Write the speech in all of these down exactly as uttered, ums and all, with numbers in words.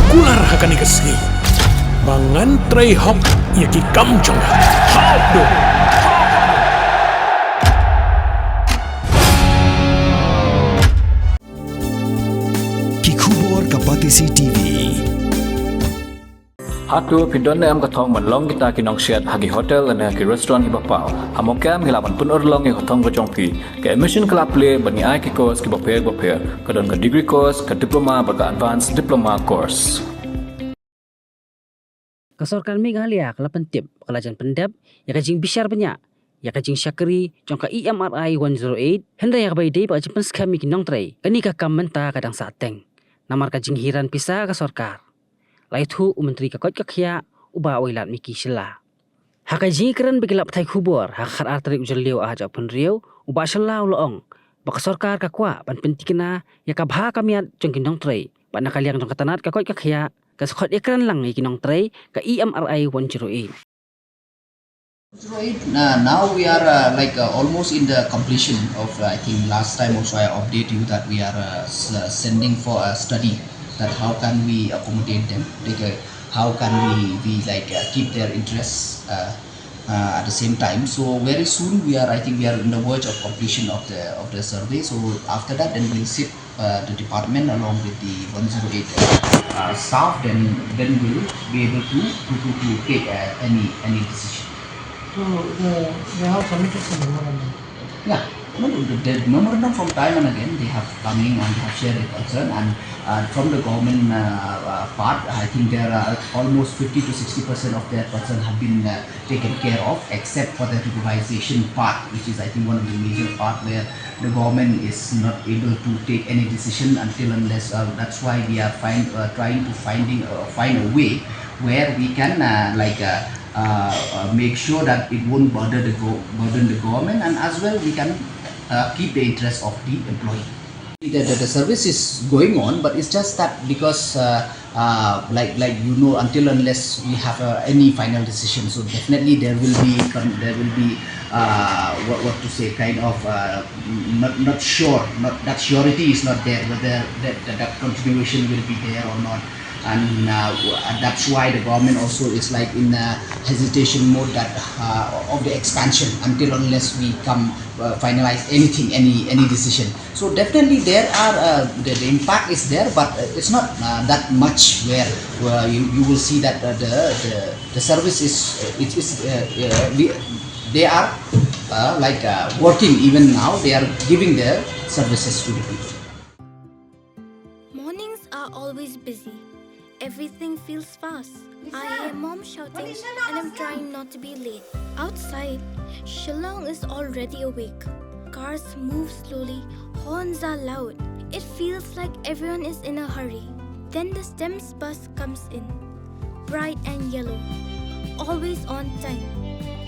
Kular ha kane ka sngi ba ngan trei hok ïa ki kam jong nga. Ki khubor ka Batesi T V. Hato phi don ne em ka thong ban long kita ki nongsiat ha ki hotel ne ha ki restaurant kiba paw? Ha mawkha em ngi lah ban pynurlong ïa ka thong ka jong phi. Ka admission ka la plie bad ngi ai ki course kiba pher ba pher. Ka don ka degree course, ka diploma bad ka advanced diploma course. Ka sorkar Meghalaya ka la pyntip ba ka la jan pyndep ïa ka jingbishar bniah ïa ka jingshakri jong ka E M R I one zero eight, hynrei ha kaba ïadei bad ka jingpynskhem ïa ki nongtrei, kane ka kam mynta ka dang sahteng namar ka jinghiar pisa ka sorkar. La ïathuh u Myntri ka koit ka khiah, u Bah Wailadmiki Shylla. Ha ka jingïakren bad ki lad pathai khubor ha ka khatar tarik u Jylliew arhajar arphew hynriew, u Bah Shylla u la ong ba ka sorkar ka kwah ban pyntikna ïa ka bha ka miat jong ki nongtrei, bad na ka liang jong ka tnat ka koit ka khiah, ka sa khot ïakren lang ïa ki nongtrei ka E M R I one zero eight. Right, uh, now we are uh, like uh, almost in the completion of uh, I think last time also I update you that we are uh, s- uh, sending for a study that how can we accommodate them, like uh, how can we we like uh, keep their interests uh, uh, at the same time. So very soon we are, I think we are in the verge of completion of the of the survey. So after that, then we'll sit uh, the department along with the one zero eight uh, staff, then then we'll be able to to, to, to take uh, any any decision. So they, they have submitted some memorandum. Yeah. No, no, the, the memorandum from time and again they have coming and have shared their concern, and uh, from the government uh, uh, part, I think there are almost fifty to sixty percent of their concern have been uh, taken care of, except for the regularization part, which is, I think, one of the major part where the government is not able to take any decision until unless uh, that's why we are find, uh, trying to finding uh, find a way where we can uh, like uh, uh, uh, make sure that it won't bother the go- burden the government, and as well we can uh, keep the interest of the employee. The, the, the service is going on, but it's just that because uh, uh, like like you know, until unless we have uh, any final decision, so definitely there will be con- there will be uh, what, what to say, kind of uh, not not sure, not that surety is not there whether that, that, that continuation will be there or not. And uh, that's why the government also is like in a hesitation mode that uh, of the expansion until unless we come uh, finalize anything, any any decision. So definitely there are uh, the, the impact is there, but uh, it's not uh, that much where uh, you, you will see that uh, the, the the service is uh, it is uh, uh, we, they are uh, like uh, working even now. They are giving their services to the people. Mornings are always busy. Everything feels fast. I hear mom shouting and I'm trying not to be late. Outside, Shillong is already awake. Cars move slowly, horns are loud. It feels like everyone is in a hurry. Then the STEMS bus comes in. Bright and yellow. Always on time.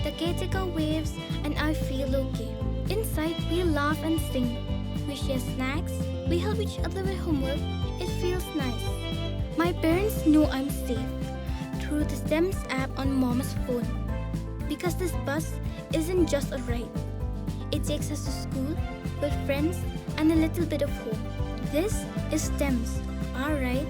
The caretaker waves and I feel okay. Inside, we laugh and sing. We share snacks. We help each other with homework. It feels nice. My parents know I'm safe through the STEMS app on mom's phone. Because this bus isn't just a ride, it takes us to school, with friends, and a little bit of home. This is STEMS, our ride